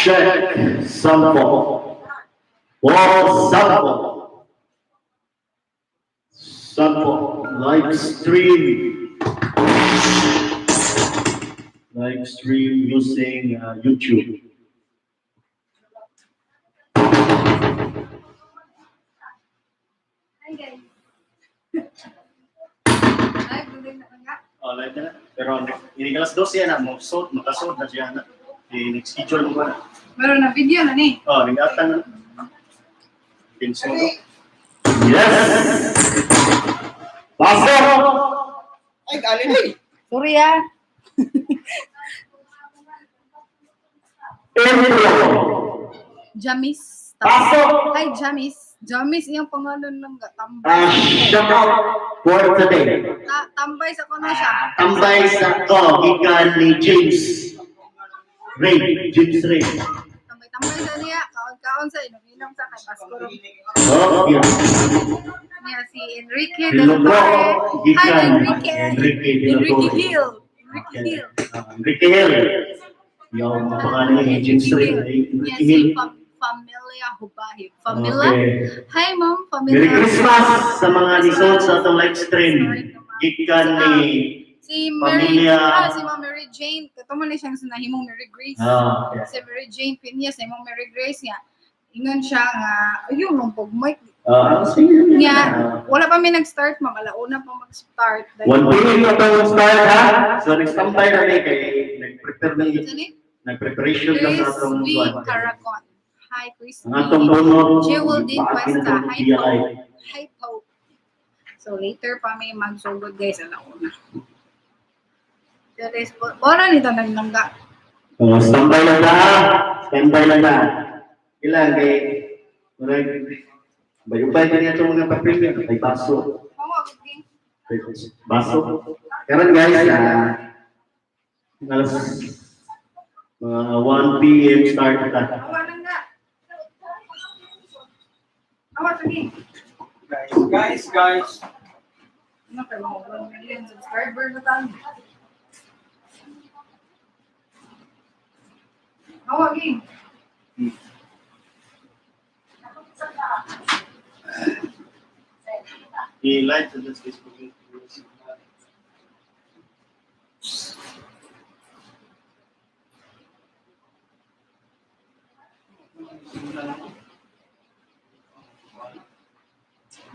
Check sample. Wall sample. Sample live stream. Live stream using YouTube. Hi, guys. Ay, bulig na nga. Oh, live na. Pero ini alas 12 yan na, mo sod, makasod na siya na. Eh, next schedule mo ba na? Meron na video na ni. Oh, ningatan na. Pinso. Yes! Pasok! Ay, alin eh. Sorry ah. Intro! Jamis. Pasok! Hi, Jamis. Jamis iyang pangalan ng tambay. Shout out for today. Tambay sa kono siya. Tambay sa ko, gikan ni James Ray. James Ray. Tambay-tambay sa niya. Kaon-kaon sa inom-inom sa kay Pasko. Oh, yeah. Niya si Enrique de la Dilonggo, Torre. Hi, gikan Enrique. Enrique de la Enrique Torre. Hill. Enrique Hill. Enrique Hill. Yung pangalan ni James Ray. Ay, Niya Enrique si Hill. Familia Hubahi. Familia. Okay. Hi, Ma'am. Familia. Merry Christmas sa mga nisod sa atong live stream. Gikan ni Si Mary, Pamilya. ah, si Ma'am Mary Jane. Kato man ni siyang sinahimong Mary Grace. Ah, okay. Si Mary Jane Pinya, sa imong Mary Grace niya. Ingon siya nga, ayun, nung pag-mic. Ah, sige. Niya, wala pa mi nag-start, ma'am. Alauna pa mag-start. 1 p.m. na itong start ha. So nag-standby na ni kay nag-prepare na Ano ni? nag-preparation na Chris sa atong V. buwan. Caragon. Hi, Chris Ang V. atong bunot. Jewel Dean paaki na Cuesta. itong Hi, PI. po. Hi, po. So, later pa may magsugod, guys, alauna. So, guys, wala nito nagnangga. Oh, standby lang na ha. Standby lang na. Ilan kay murag bayubay man niya itong mga papel may baso. Oo, okay. May baso. Karon guys, alas mga 1 p.m. start ta. Awa lang nga. Awa, sige. Guys, guys, guys. Ano kayo, mga 1 million subscriber na tayo. Awa, ging. I-live sa Facebook.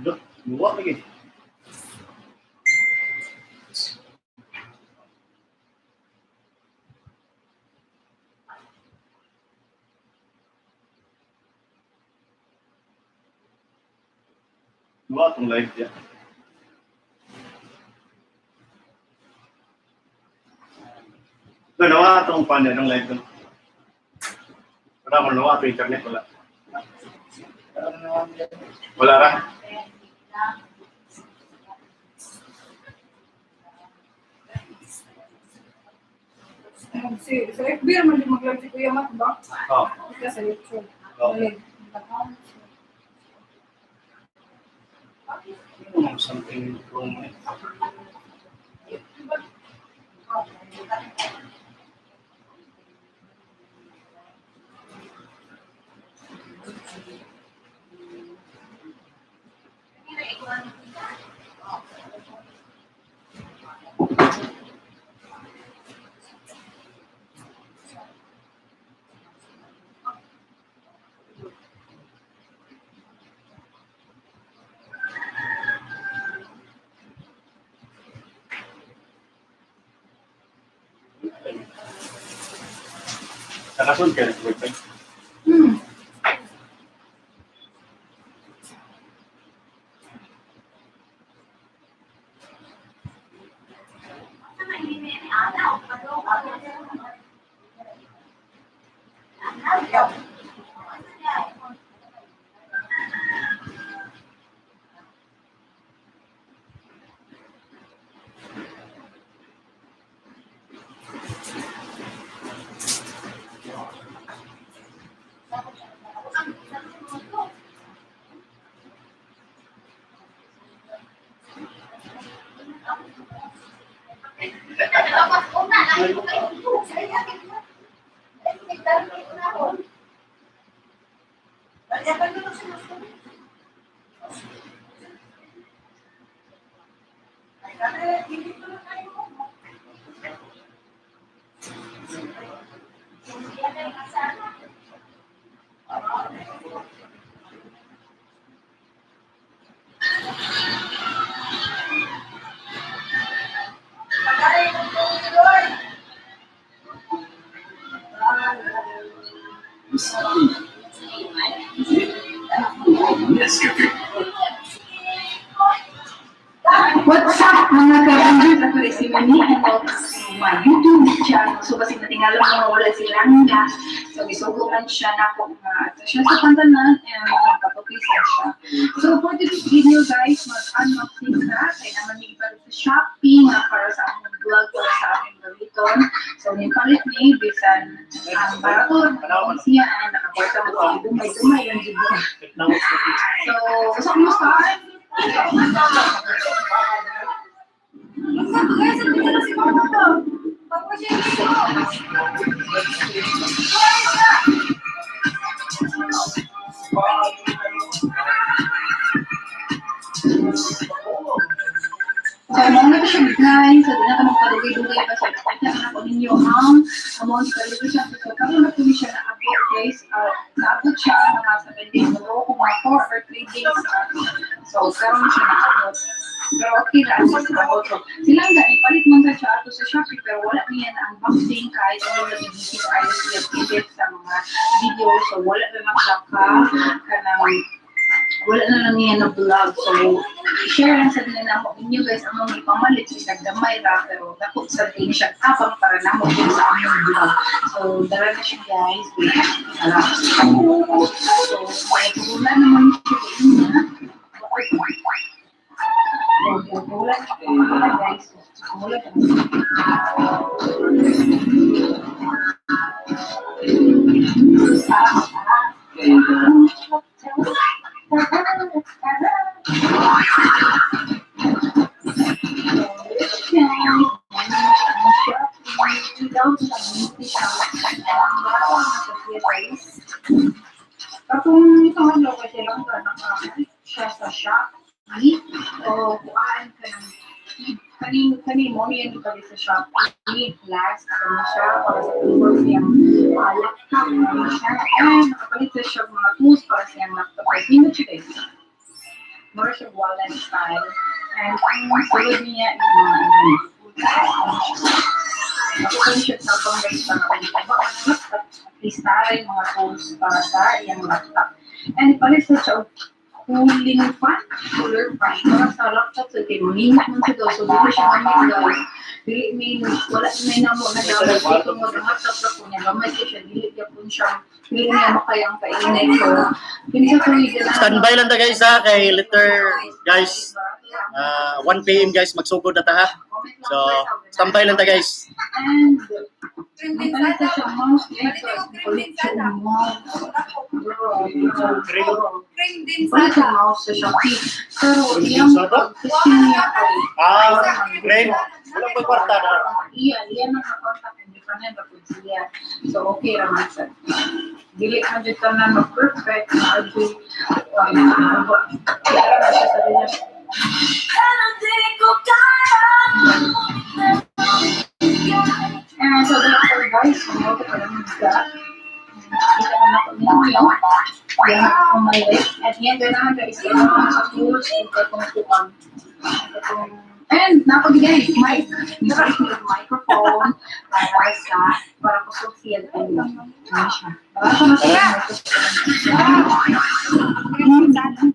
Look, luwa lagi. Luwa itong live niya. No, nawa itong panel ng live doon. Wala ko nawa ito internet, wala. Wala ra. Si, sa FB naman din mag-live si Kuya Matt ba? Oh. Ika sa YouTube. Oo. Balik. Something wrong. Nakasun ka ng wifi. What's up, mga ka-Rangers? Ako rin si Mani and welcome to my YouTube channel. So kasi natingala mga wala si Langga. So gisugo man siya na ako nga ato siya sa pantanan and magkapag-isa siya. So for this video guys, mag-unboxing na. Kaya naman may ipalit sa Shopee nga para sa among vlog, para sa aming gamiton. So nipalit ni bisan ang barato, siya and nakakwarta mo sa dumay-dumay yung jibo. So, sa kumusta? Guys, ang na si Mama to. Papa siya dito. So, mga na siya guys. So, di na ka magpadugay-dugay pa sa ipakita na ko ninyo ang amount ka dito siya. So, karon na po ni siya naabot guys. Naabot siya ang mga 7 days. So, kung mga 4 or 3 days. So, karon siya naabot. Pero okay na ang naabot. So, silang ga, ipalit man sa siya ato sa Shopee pero wala niya na unboxing kahit ano na busy sa ayos niya edit sa mga video. So, wala na lang siya ka kanang wala na lang niya na vlog. So, share lang sa nila namo inyo guys ang mga ipamalit sa gamay ra pero dako sa din siya tapang para namo din sa among vlog. So, dara na siya guys. Wait, tara. So, may wala naman siya niya. So, wala siya guys. Wala Katong itong kasi lang ka naka siya sa Shopee o kuhaan ka ng kani kani mo yan di sa Shopee last ano siya para sa keyboard siyang laptop ano siya and nakapalit sa siya mga tools para sa iyang laptop guys. Nindot siya guys. More siya wallet style and ang sulod niya is mga ano. Ako siya tabang guys para ang laptop at least naray mga tools para sa iyang laptop. And palit sa siya og cooling fan, cooler fan para sa laptop sa kay moninit man siya daw. So dili siya gamit guys. Dili may wala may namo na gamit dito mo ang laptop ra po niya gamay siya siya dili gyapon siya dili niya makayang kainit. So kinsa ko Standby lang ta guys ha kay later guys. 1 PM guys magsugod na ta ha. So standby lang ta guys. And Cream ang din palit sana. sa siya mouse guys. Palit siya mouse. Girl, Cream din Palit siya sana. mouse sa Shopee. Pero iyang testing niya kay Graham, walang pagkwarta na. Iya, iya nang nakakontak hindi pa na ba siya. So okay ra man sad. Dili man jud tanan ma-perfect na adto kaya ra siya sa relasyon. And so therefore guys, mo ko pa lang ka. Kita na nako ninyo. Yan ang mali. At yan, ganahan ka isa sa tools kung katong kuan. And napag guys, mic. Microphone para sa para kusog siya ano siya. Para sa mas Cream sana.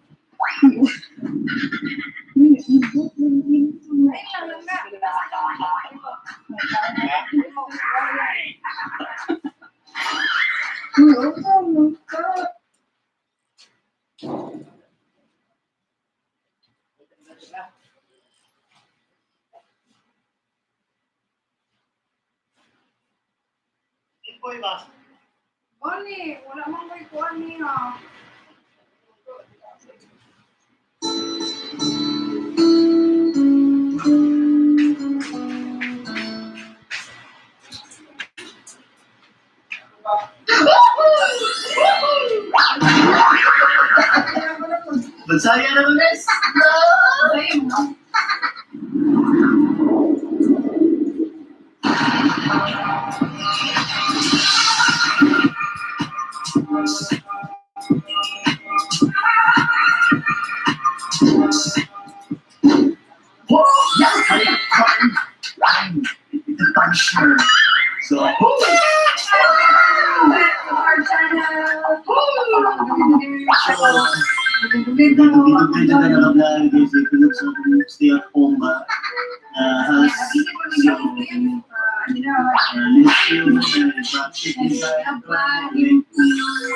Boni, wala man ko'y kuwan niya. Magsaya naman, guys. Sa'yo mo. I'm the Punisher. So, Back to our channel. Stay at home ba? Has so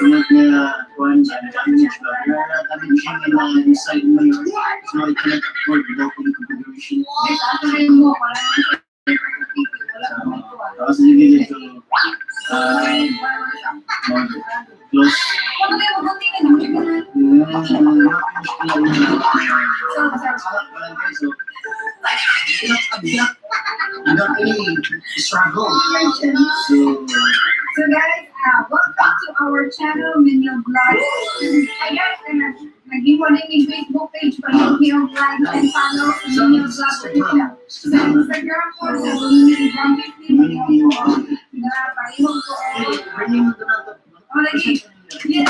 tulad na kuan sa damage ba? Damage yung mga inside mo yun. So I cannot afford double configuration. Tapos sige, so close. Struggle. So, So guys, welcome to our channel, Minyo Vlog. Hi guys, and naging mo rin yung Facebook page pa Minyo Vlog and follow sa Minyo Vlog official. Sa Instagram po, sa Minyo Vlog 15, po, na palihog ko. Oh, lagi. Yeah.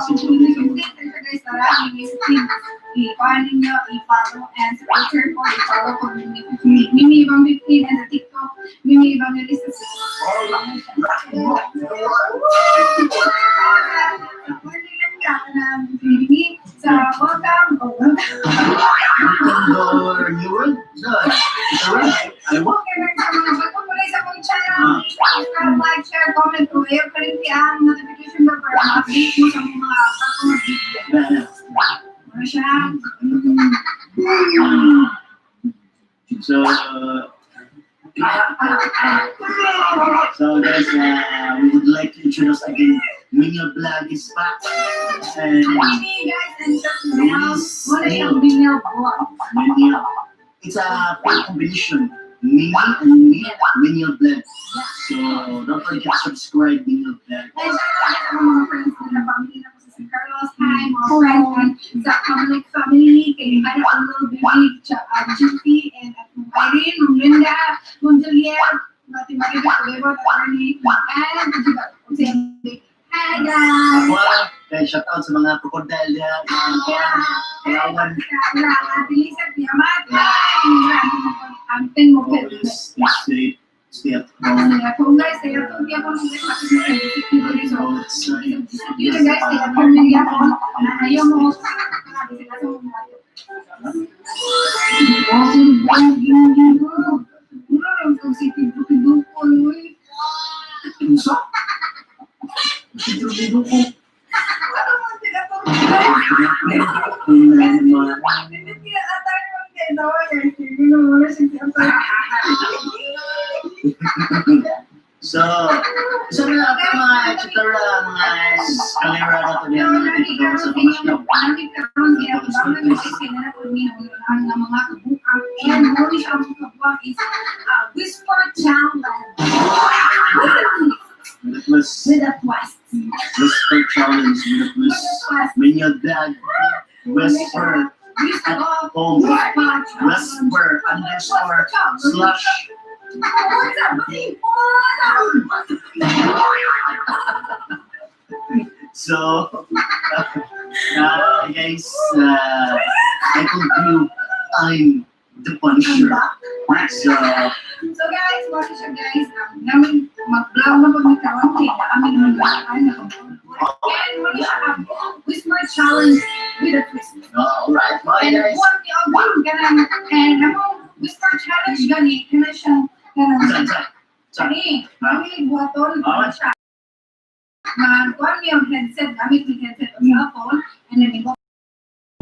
So, Minyo 15, ito guys, tara, Minyo 15. I-follow ninyo, i-follow, and sa Twitter po, i-follow po Minyo 15. Minyo Vlog 15 and sa TikTok, Minyo Evangelista sa welcome, oh, welcome. Welcome to New World. So, I want. Sa mga bagong muli sa akong channel, please subscribe, like, share, comment, o ayaw pa rin ang notification bell para ma-update mo sa mga bagong video. Ano siya? So guys, we would like to introduce again Minyo Vlog is back. And Mini guys, and just now, wala siyang Minyo Vlog. Minyo, it's a combination. Mini and me, Minyo Vlog. So don't forget to subscribe Minyo Vlog. Ay, shout out sa mga friends nila, family na ko sa San Carlos. Hi, mga friends and sa Kamalik family, kay Hannah Anglo, Baby, GP, and at Ma'am Irene, Ma'am Linda, Ma'am Juliet, Mati Marita, Kulebot, Attorney, and hi guys! Ako, kaya shout out sa mga crocodile diha. Yeah. Palawan. Ate Lisa, Tiamat, Amping mo Always stay safe, stay at home. Kung guys, kaya ito, hindi ako nag-guys, so, Outside. yun guys, kaya pamilya ko, na ayaw mo, sila sa mga Unsa? Sidro ko. So, so mga ito mga chitara, mga kalera na ito niya, mga dito sa mga snow. Whisper challenge That was with a twist. Whisper Challenge with With Miss a twist. Minyo Dag, Whisper at home, Whisper underscore slash. So, guys, I told you I'm the Punisher. So, So guys, what is your guys? Namin mag-vlog na pag nagkaroon kay na kami naman ay nakabuo. And what is ang whisper challenge with a twist. Alright, bye And guys. one the other ganang and among whisper challenge gani kana siya kanang Saan, saan? Saan? kani kami buhaton Ah. siya. Magkuhan niya ang headset, gamit ni headset o cellphone, and then ibo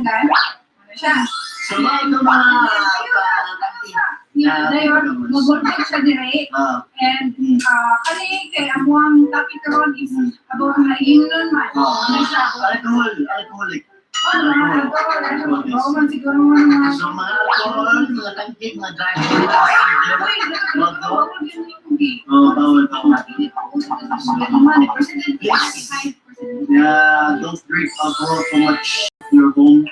gan ano siya. So, mga ito mga Yeah, dayon mag-voltage siya dire. Ah, And kani kay amuang topic karon is about mga ingnon man. Ano siya? Alcohol, alcoholic. Oh, mga alcohol, ano, oo man siguro mga So, mga alcohol, mga tangkig, mga drug. Uy, bawal yun yung hindi. Oh, bawal, bawal. President, Yeah, don't drink alcohol too much. Akong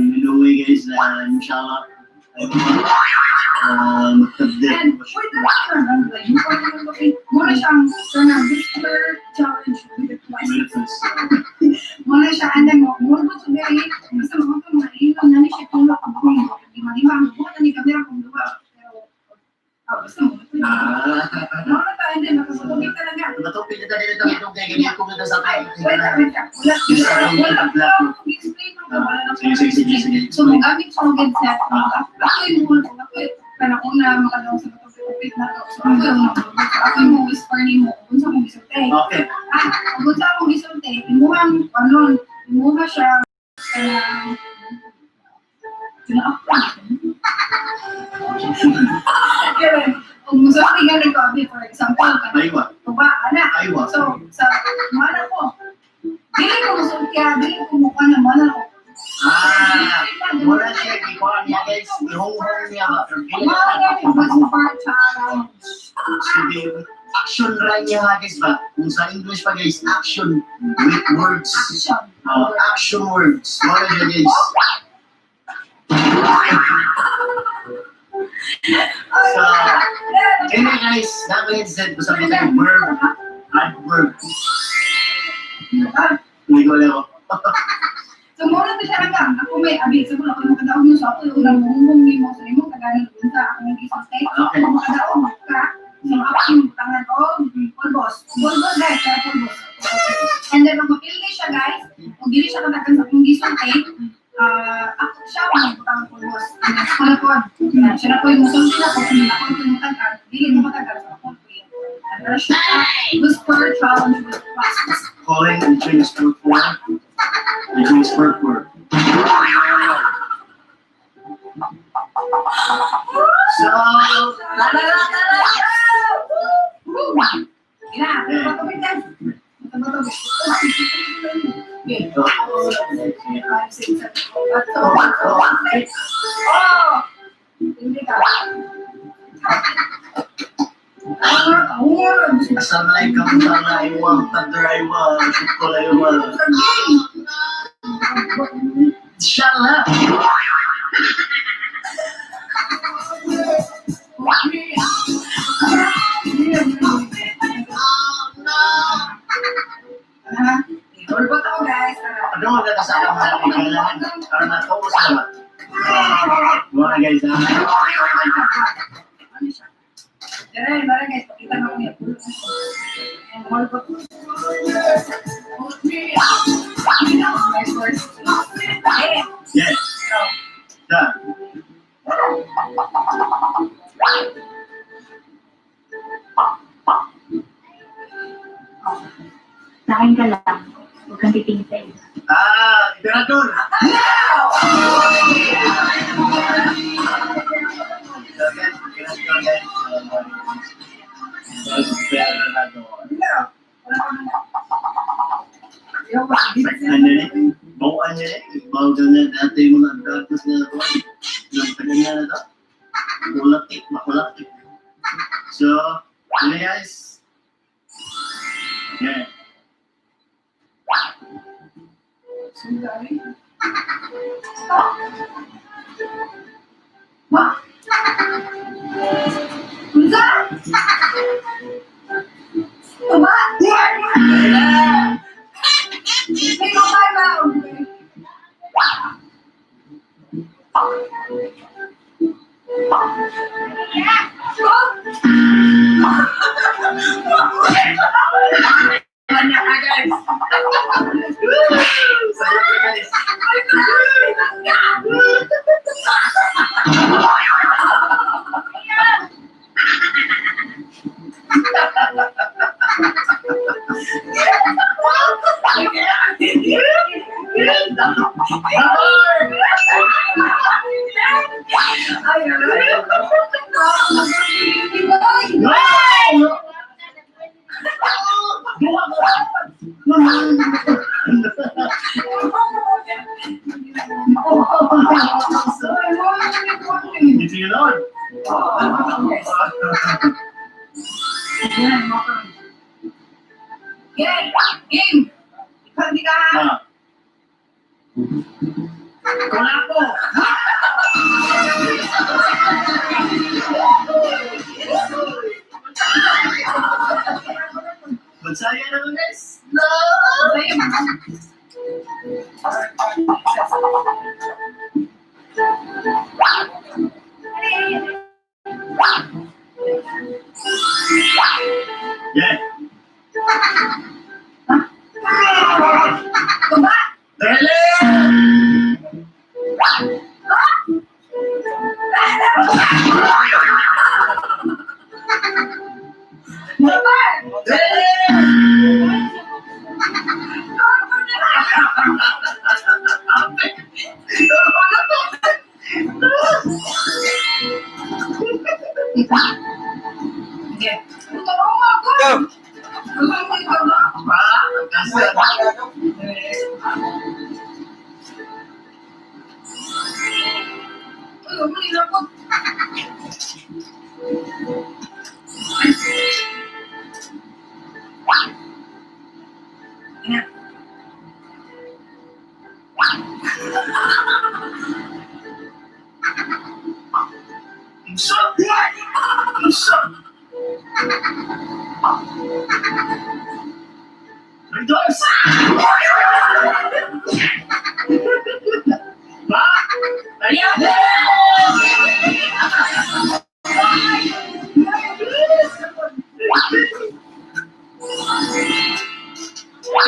minuwi guys na inshallah ay magtabdir. And wait, muna siyang kanang whisper challenge with a twist. Muna siya, and then mo, mo mo to very, basta mo ito mga ilaw na ni siya kung lakabang lima lima ang buhat ni kamera kung duha. Pero, basta mo ito. Muna ta, and then makasutubig talaga. Matupig na dali na itong kay ganyan kung ito sa Ay, wait lang, wait lang. Wala, wala, wala akong explain ng wala na Sige, sige, sige, sige. So, magamit siya og headset. Ako yung ako yung kanang una makadawag sa matupit na to. So, ako yung ako yung mo whisper nimo kung unsa akong gisulti. Okay. Kung unsa akong gisulti, imuhang ano, imuha siya kanang Kina ako. Kung musulti gani ko, abi, for example, kanang Aywa. tuba, ana. Aywa. So, sa mana ko, dili ko musulti, dili ko mukha na mana ko. Ah, wala siya gikuha niya guys. Ihong-hong niya ba? Mga gani, whisper challenge. Sige, action ra niya ha guys ba? Kung sa English pa guys, action with words. Action. Action words. Wala siya guys. So, anyway guys, naka-headset ko sa mga verb, adverb. Hindi ko alam. So, muna to siya hanggang. Ako may abi. So, ako yung makadaog mo. So, ako yung unang muhunghong nimo. So, imo tagalan dun sa akong gisulti. Okay. Ako makadaog ka. So, ako yung tangan o pulbos. Pulbos, guys. Kaya pulbos. And then, pag mapili siya, guys, kung dili siya katagan sa akong gisulti, ako siya ang butang pulbos. And then, ako na po. Siya na po yung musulti na po. Kung ako yung matagal, dili mo matagal. So, ako po yung ano siya, whisper challenge with process. Calling and change for four. And change for four. So, La la la la la! Yeah, matubig na. Matubig. Okay. 5, 6, 7, 8, 9, 10. Oh! Hindi ka. Ah, oh, Assalamualaikum warahmatullahi wabarakatuh. Inshallah. Tulbot ako, guys. Ano ang nakasama mo na kailangan para matapos naman. Mga guys, ha? Ano siya? Dere, dere guys, pakita na ko niya. And one po. My first. Okay. Yes. Da. Sa akin ka lang. Huwag kang titingin sa iba. Ah, Emperador. Ano ni? Bawaan niya eh. Bawaan na dati yung mga datos na ito. Ng tagal na to. Kulatik, makulatik. So, ano guys? Yeah. Ma! Unsa? Tuba? May kapay ba? Kanya ka guys! Sayo ka guys! Ay, ay, No! Dito yun Lord. Game! Game! Hindi ka! Ah. Kulapo! Magsaya naman, guys! No! Sa'yo, ma'am. Yeah! Baba! Dali! Baba! Dali! Sige. Tulungan ako. Go! Tulungan ko ba? Ah, kasa. Ay, umi na po. Ina. Unsa? Unsa? Rejoice! Ba? Ayan!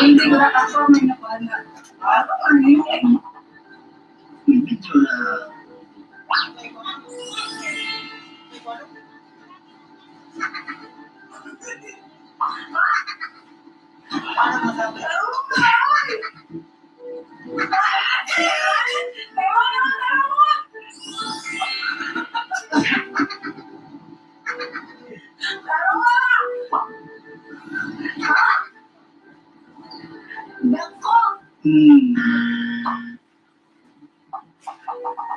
Hindi ko na ako may nakuha na. Ako, ano yun? Video na. Nako!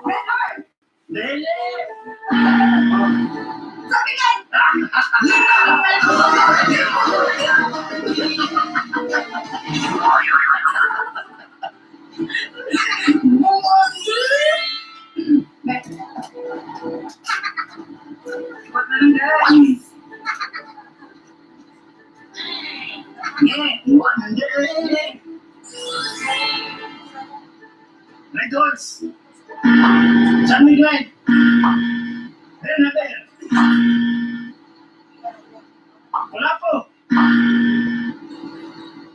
Renard! Lele! Sabi ka! What na lang, guys? Yeah. One day! Rejoice! San Miguel! Bernabe! Kulapo!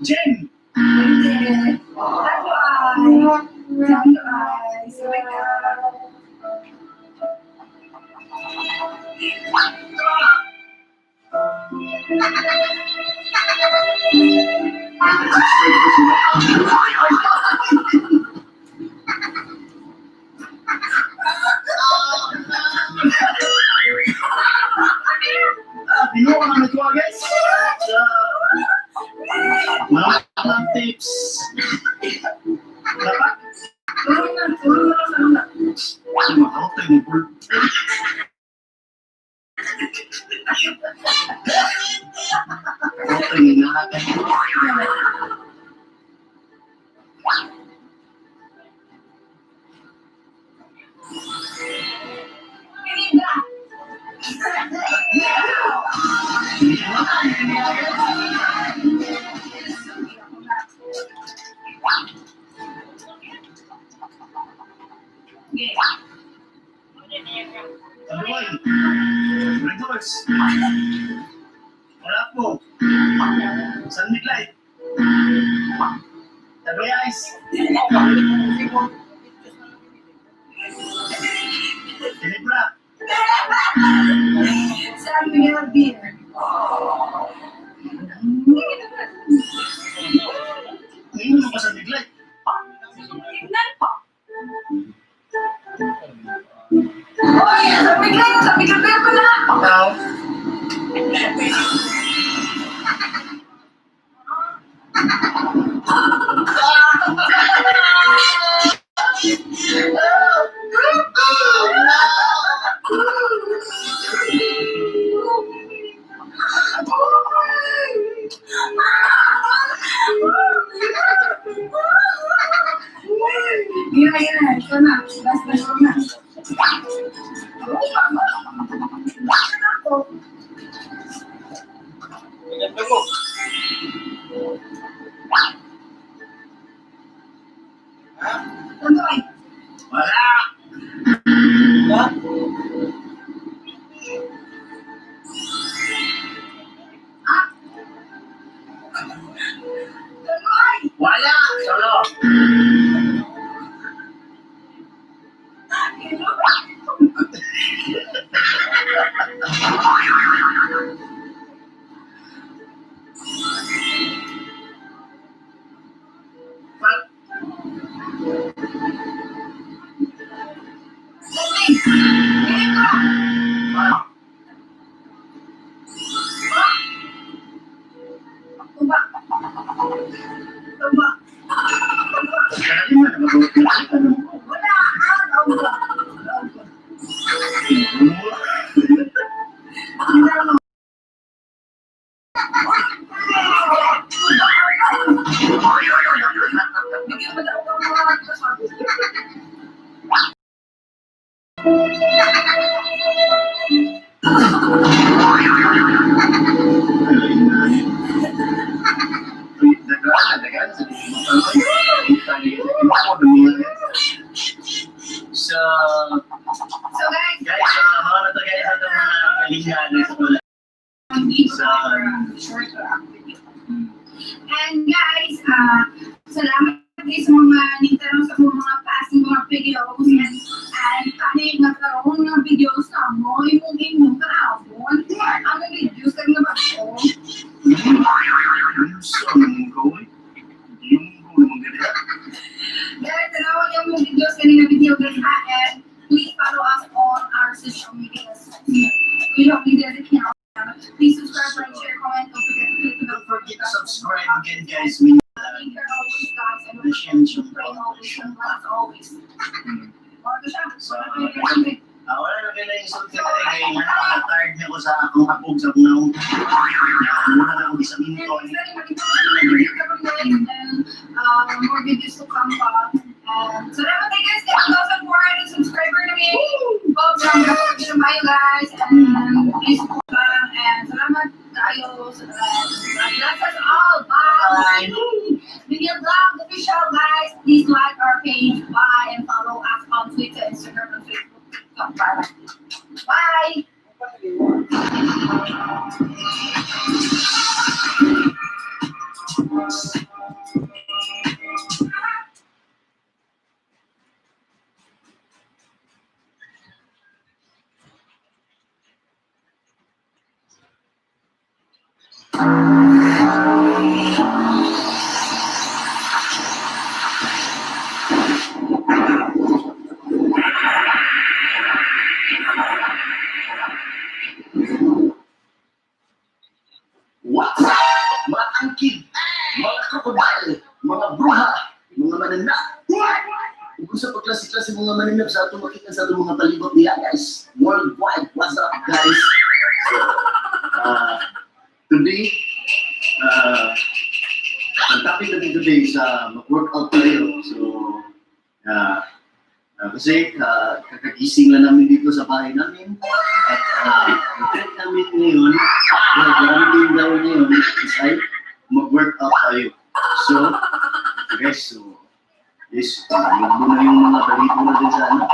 Jen! Hindi. Ano ay? Ano ay? Sabay ka. Ah, binuo na nito, guys. Sa mga mga tips. Dapat, Tulong na, tulong na lang sa luna. makakot tayo ng pool. Makakot tayo ng nakakay. Pinibra! Okay. Taluan. Records. Wala po. San Miguel. Tabi Ice. Tinibra. San Miguel Beer. Ngayon mo pa San Miguel. Tingnan po. Oy, sa Miguel, sa Miguel Beer pala. Tao. Gira, gira. Ikaw na. Last na ikaw na. Ako. Ganda mo. Ha? Ano ay? Wala! Ha? Ah? Ano ay? Wala! Solo! Tuba. Tuba. Kaya mo na mag-work na ano mo. Wala. Ah, tuba. Bigyan mo daw ng mga kasabi. So, So guys, guys, mga na to guys, itong mga galingan na sa tula. dito Sa- short or active. And guys, salamat guys sa mga nagtanong sa mga past ng mga videos and paano yung nagkaroon ng videos na mo, imong imong kaabon, ang videos kag nabago. Guys, tanawan yung mga videos kanina video guys ha, and please follow us on our social media. We don't need that account. Please subscribe, like, share, comment. Don't forget to click the bell Don't forget to subscribe again, guys. Take care always, guys. And pray always and bless always. Wala siya. Wala kayo kayo. Wala na kayo yung sulti na kay na-tired na ko sa akong hapog sa akong naong. Muna na akong isang And minto. sana makita ko sa video karon guys and more videos to come pa. And salamat kayo guys kay 2,400 subscriber na mi. Sobrang grateful na kayo guys. And please support lang. And salamat kayo sa tanan. God bless us all. Bye! Video Vlog Official guys. Please like our page. Bye. And follow us on Twitter, Instagram, and Facebook. TikTok. Bye. Bye! What's up? Mga angkid, mga krokodil, mga bruha, mga mananap. Ug sa pagklase-klase mga mananap sa atong makita sa atong mga palibot niya, guys. Worldwide, what's up, guys? So, today, ang topic natin today sa mag-workout tayo. So, kasi kakagising lang namin dito sa bahay namin. At ang trip namin ngayon, well, marami tayong gawin ngayon is ay mag-workout tayo. So, guys, so, yes, muna yung mga balito natin sa ano,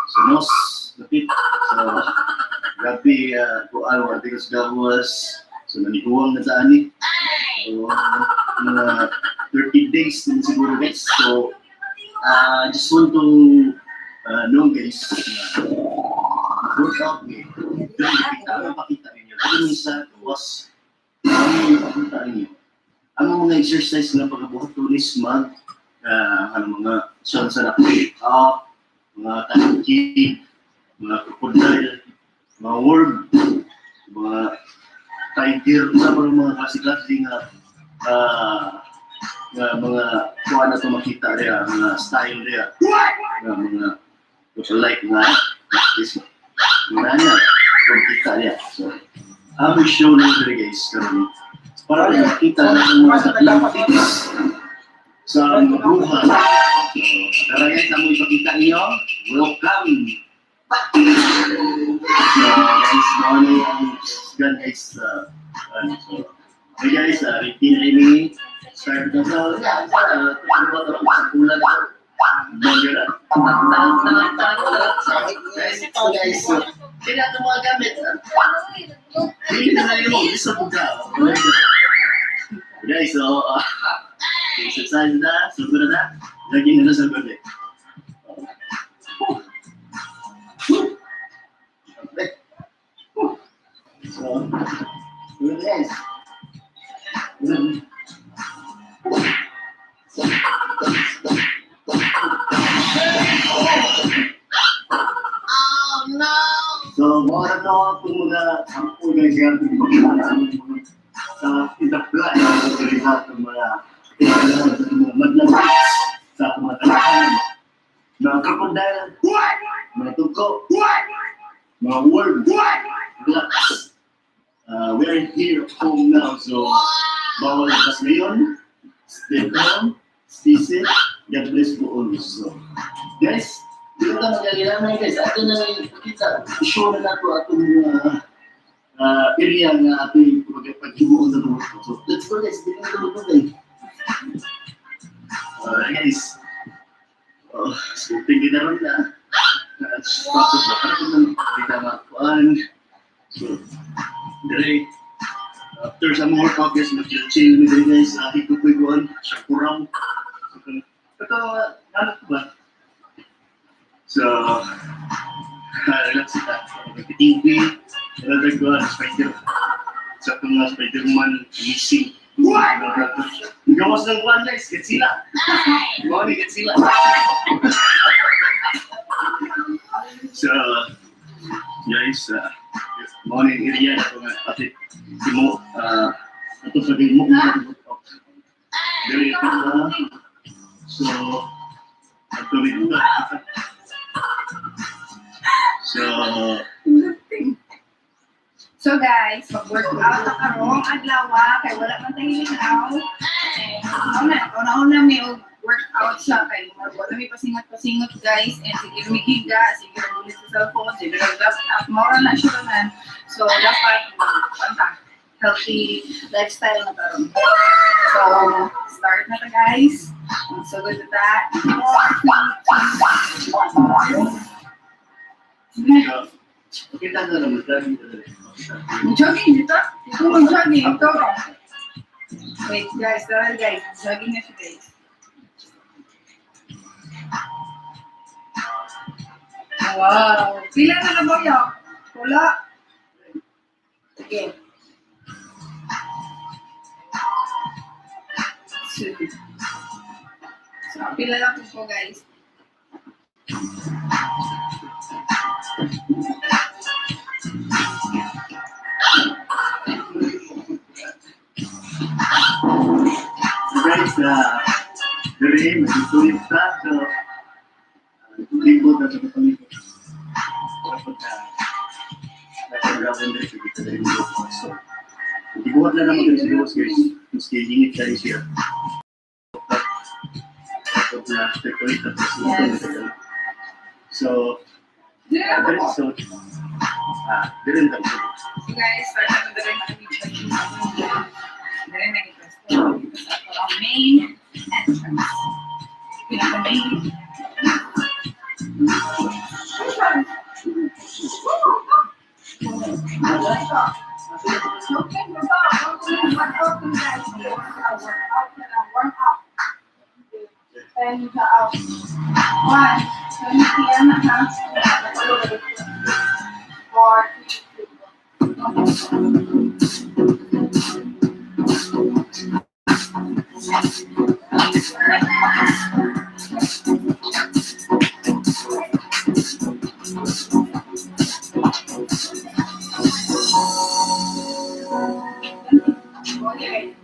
sa nos, lapit. So, grabe, kuan, wala tayo sa gawas. So, naniguwang na saan eh. So, mga 30 days din siguro guys. So, just want to know guys, mag-workout eh. Pero nakita, ang pakita ninyo. Pero sa was, ang pakita ninyo. Ang mga exercise na pagkabuhat tulis mag, ano mga son sa na push up, mga tangki, mga crocodile, mga worm, mga tiger, sa mga mga klase-klase nga nga mga kuha na ito makita niya, mga style niya, nga mga like nga this mga na ito makita niya. So, ang show na ito guys, karon para makita na ang mga tatlong tips sa mga bruha. So, tara guys, amo ipakita niyo. Welcome back. So guys, mao ni ang gan guys. Ano, so, hey guys, ready na ini. Start na sa, yeah, sa, sa bulan na. Mga na. So, guys, ito guys, so, kaya itong mga gamit, ah. Hindi na kayo mo, gusto ko ka. Guys, so, exercise na, sobra na, lagi na sa gabi. So, yun guys. Yun. So, mga na to itong mga sampu guys yan, sa itapla na sa itong mga mga madlang sa mga talakan, mga crocodile, mga tuko, mga worm, relax. We are here at home now, so bawal labas ngayon. Stay home, stay safe, God bless po all. So, guys, dito na magkailangan guys. Ato na lang ipakita. Show na nato atong area nga ating paghimuon na ito. So, let's go guys. Dito na ito guys. Alright guys. Oh, so, tingin na rin na. Tapos na parang nang kita makuan. So, dire. After sa mga workout guys, mag-chill mi dire guys. Hikukoy kuan sa kurang. Ito, ano ba? So, relax kita. Nag-TV, another kuan, Spider. Sa itong mga Spider-Man, missing. What? Gawas ng kuan guys, Godzilla. Mga ni Godzilla. So, guys, mga ni area na ito nga, ate, mo, ito sa mo, Dili ito na. So, ato rin ito. So, So guys, mag-workout na karong adlaw kay wala man tayo lingaw. Eh, una may og workout siya kay wala may pasingot-pasingot guys and sige mi giga, sige gulit sa cellphone, sige laptop, mao na siya tanan. So dapat panta healthy lifestyle na karon. So start na ta guys. So good to that. 4, 3, 2, 1. Kita na naman tayo. Jogging dito? Dito mag-jogging. Ito. Wait, guys. Tara, guys. Jogging na siya, guys. Wow. Pila na ka, Boyo? Wala. Sige. Two. So, pila lang po, guys. So guys, diri, magtutulit ta. So, libot na sa kapalibot. Dapat na, napag-rapan diri sa kita diri mo. So, ibuhat na naman diri sa gawas guys. Maski hingit tayo siya. Dapat na, tutulit na. So, diri so, diri na. So guys, start na ito diri na diri na ito. Sa ang main entrance. Pinaka-main. And out. 1, 20 p.m. ha. 4, 3, 2, 1. Okay.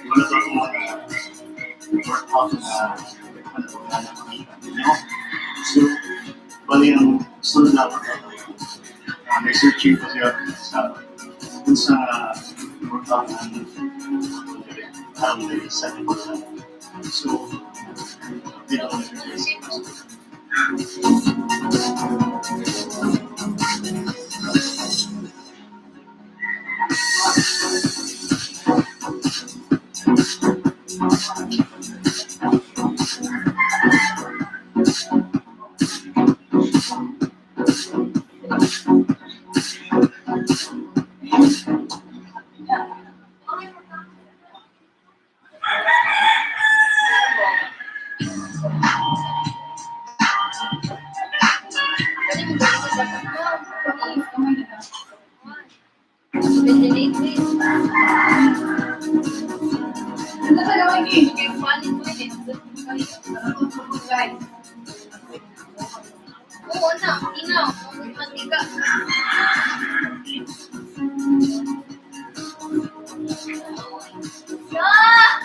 Wala ba akong mga workout na ano na makita ninyo? So, bali ang sunod na workout na yun. May searching ko siya sa kung sa workout na parang dali sa likod. So, dito ko nag-search. Ano sa gawin eh? Oo na, inaw, mantika. Ah!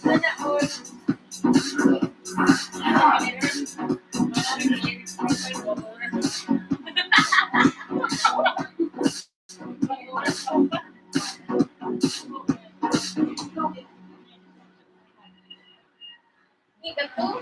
Sana all. Sana all. Kita ko.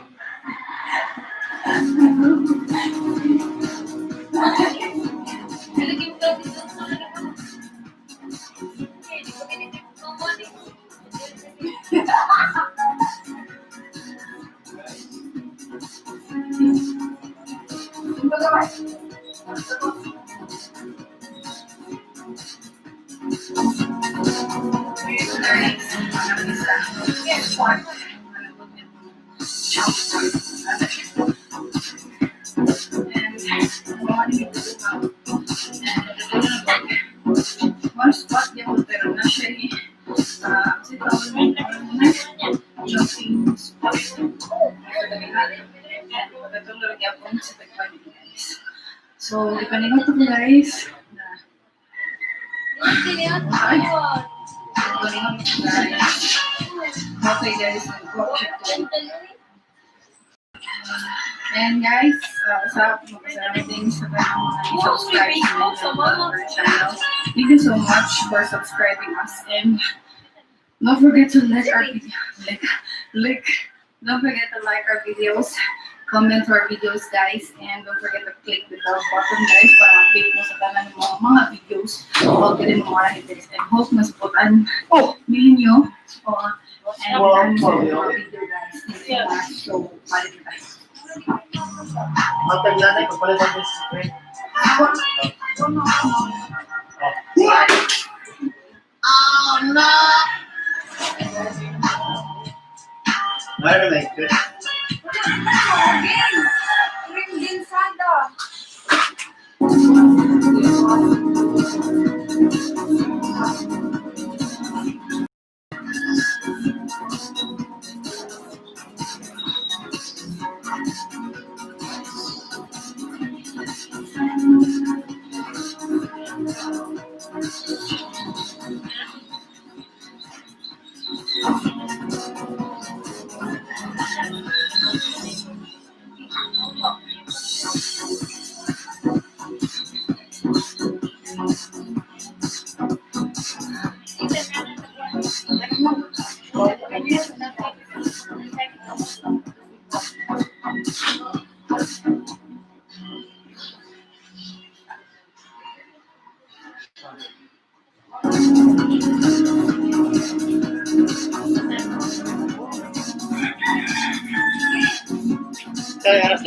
One spot niya mo pero na siya eh. Kasi tawag mo jumping spot. Katulog yapon sa tagpan, guys. So, ipaningot ko, guys, na ipaningot ko, guys. Okay guys, mag-watch ito. Ayan guys, usap, magpasalamat din sa mga subscribe sa our channel. Thank you so much for subscribing us, and don't forget to like our video, like, don't forget to like our videos, comment our videos, guys, and don't forget to click the bell button, guys, para update mo sa tanan ng mga videos. Huwag ka rin mawala guys, and hope na supportan ninyo and ang mga video, guys. Thank you so much. So, balik tayo. Matag nanay, pagpalit natin sa screen. Oh no! I don't like this.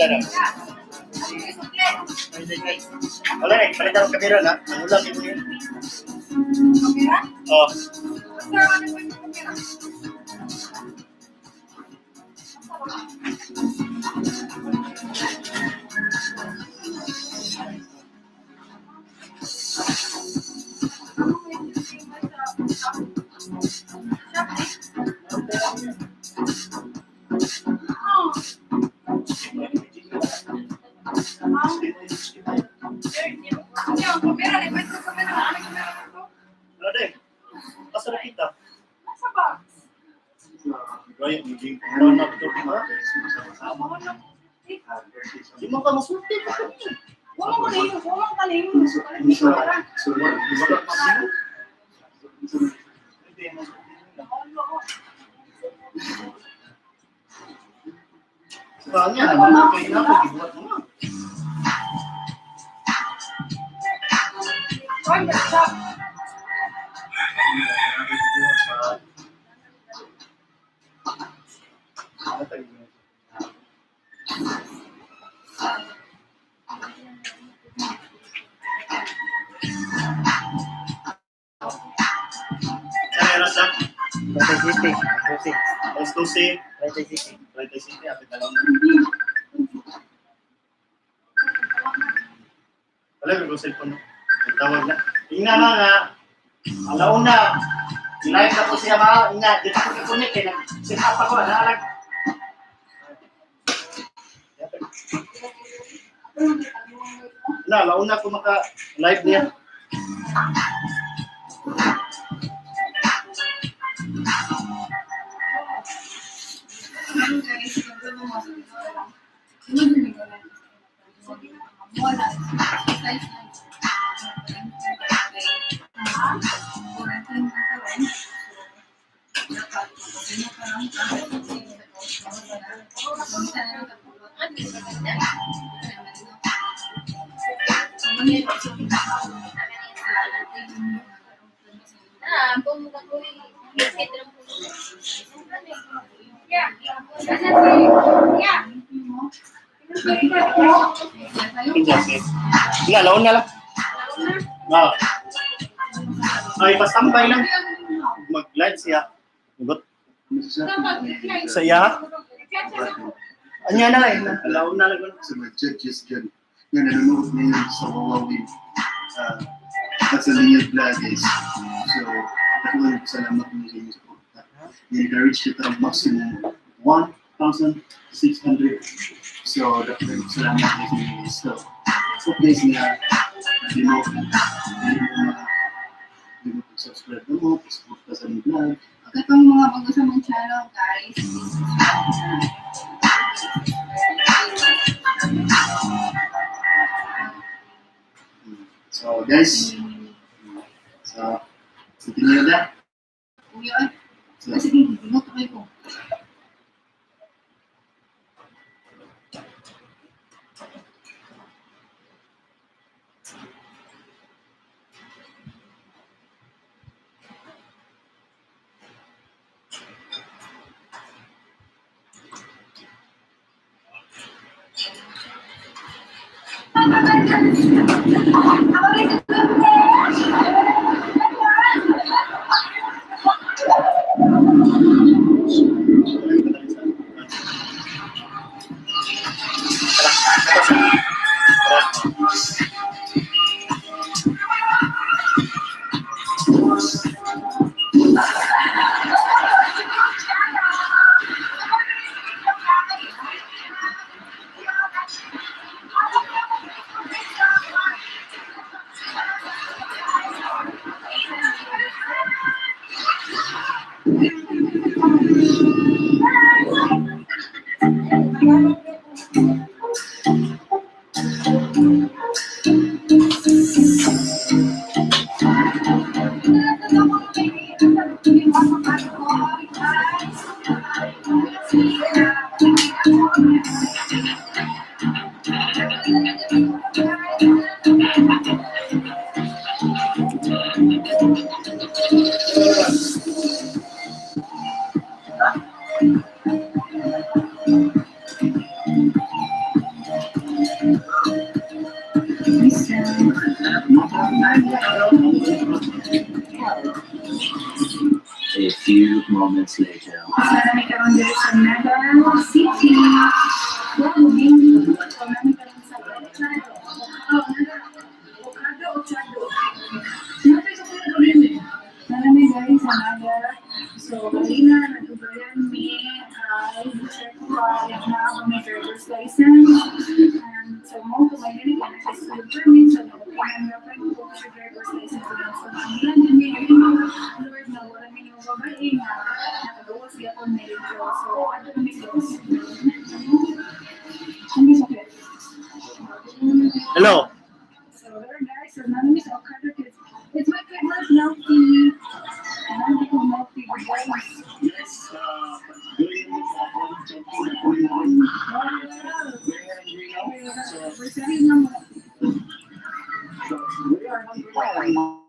Pila na. Wala na, palitan ang kamera na. Ang ulam yun yun. Kamera? Oh, Basta ano ba yung kamera? Ang kamera, request ko kamera. Ano kamera ko? wala na eh. Asa na kita? Nasa box. Gaya, maging ano na ito. Ha? Ako na. Di mo ka masulti. Wala mo kayo, wala ka kayo. Kamera. Kanya, ano kayo na ako, gibuhat mo nga. Ay, basta. Ano oras na? 37. 37. Alas 12. 37. 37, apit na lang. Wala, may cellphone. Nagtawag na. Tingnan na nga. Alauna. Live na po siya mga. Ina, dito ko na-connect eh. Nag-set up ako. Naalag. Na, alauna ko maka-live niya. Ah, kung gagawin, biscuit lang po. Yeah. Yeah. Ina, alauna lang. Na. Ay, pastambay lang. Mag-live siya. Ugot. Sa iya? Anya na lang. Alauna lang. Sa mga judges dyan nga nanonood ngayon sa Wawawi at sa Linyag Vlog, guys. So, dakuha salamat mo sa inyong suporta. I-encourage kita ang maximum 1,600. So, dakuha salamat mo sa inyo, guys. So, hope guys nga di mo subscribe na mo, suporta sa aming vlog. Katong mga bago sa mong channel, guys, please subscribe na. So, guys, so, continue na. Kuya, ay, So, kasi hindi ko ko. Listen. A few moments later. Sana may karon diri sa Naga City. Wow, hindi. So, naa mi karon sa Ochado. Oh, Naga. Okado, Ochado. Naa sa kuya ko rin eh. Naa mi, guys, sa Naga. So, kanina, nag-ubayan mi ay check ko pa if naa ako may driver's license. And so, mo, kung may ganit na siya permit, so, okay na nga ko siya driver's license. So, ang ilan din ngayon, Lord, na wala mi yung babae nga nakagawas gyapon medyo. So, ato na mi gawas. Ang sakit. Hello. So, there, guys, so naa mi sa Okada Kids. It's my favorite milk tea. I ko milk tea, guys. Yes, during this checking na po yung very hungry now. So, We're selling na mo. so we are hungry now.